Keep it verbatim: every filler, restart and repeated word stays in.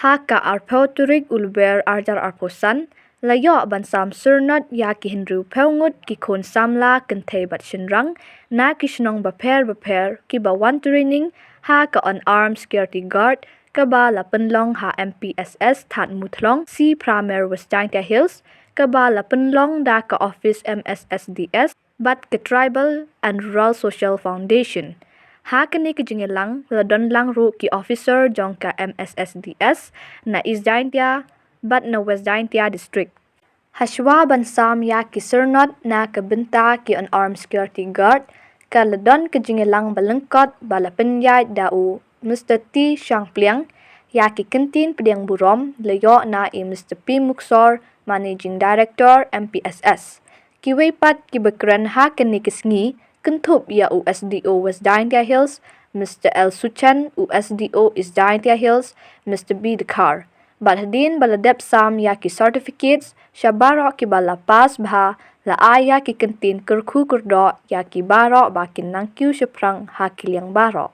Ha ka arphew tarik u Lber arhajar arphew san, la ïoh ban sam syrnod ïa ki hynriewphew ngut ki khun samla kynthei bad shynrang na ki shnong bapher bapher kiba wan training ha ka Unarmed Security Guard kaba la pynlong ha M P S S Thadmuthlong, C Pramer, West Jaiñtia Hills, kaba la pynlong da ka office M S S D S bad ka Tribal and Rural Social Foundation. Ha kane ka jingïalang la don lang ruh ki officer jong ka M S S D S na East Jaiñtia bad na West Jaiñtia District. Hashwa ban sam ïa ki syrnod na ka bynta ki Unarmed Security Guard, ka la don ka jingïalang ba lyngkot ba la pynïaid da u Mister T Shangpliang. Ïa ki kyntien pdiang burom la ïoh na i Mister P Muksor, Managing Director, M P S S. Kiwei pat kiba kren ha kane ka sngi kynthup ïa u S D O West Jaiñtia Hills, Mister L Suchen, u S D O East Jaiñtia Hills, Mister B Dkhar. Bad hadien ba la dep sam ïa ki certificates sha baroh kiba la pass bha, la ai ïa ki kyntien kyrkhu kyrdoh ïa ki baroh ba kin nang kiew shaphrang ha ki liang baroh.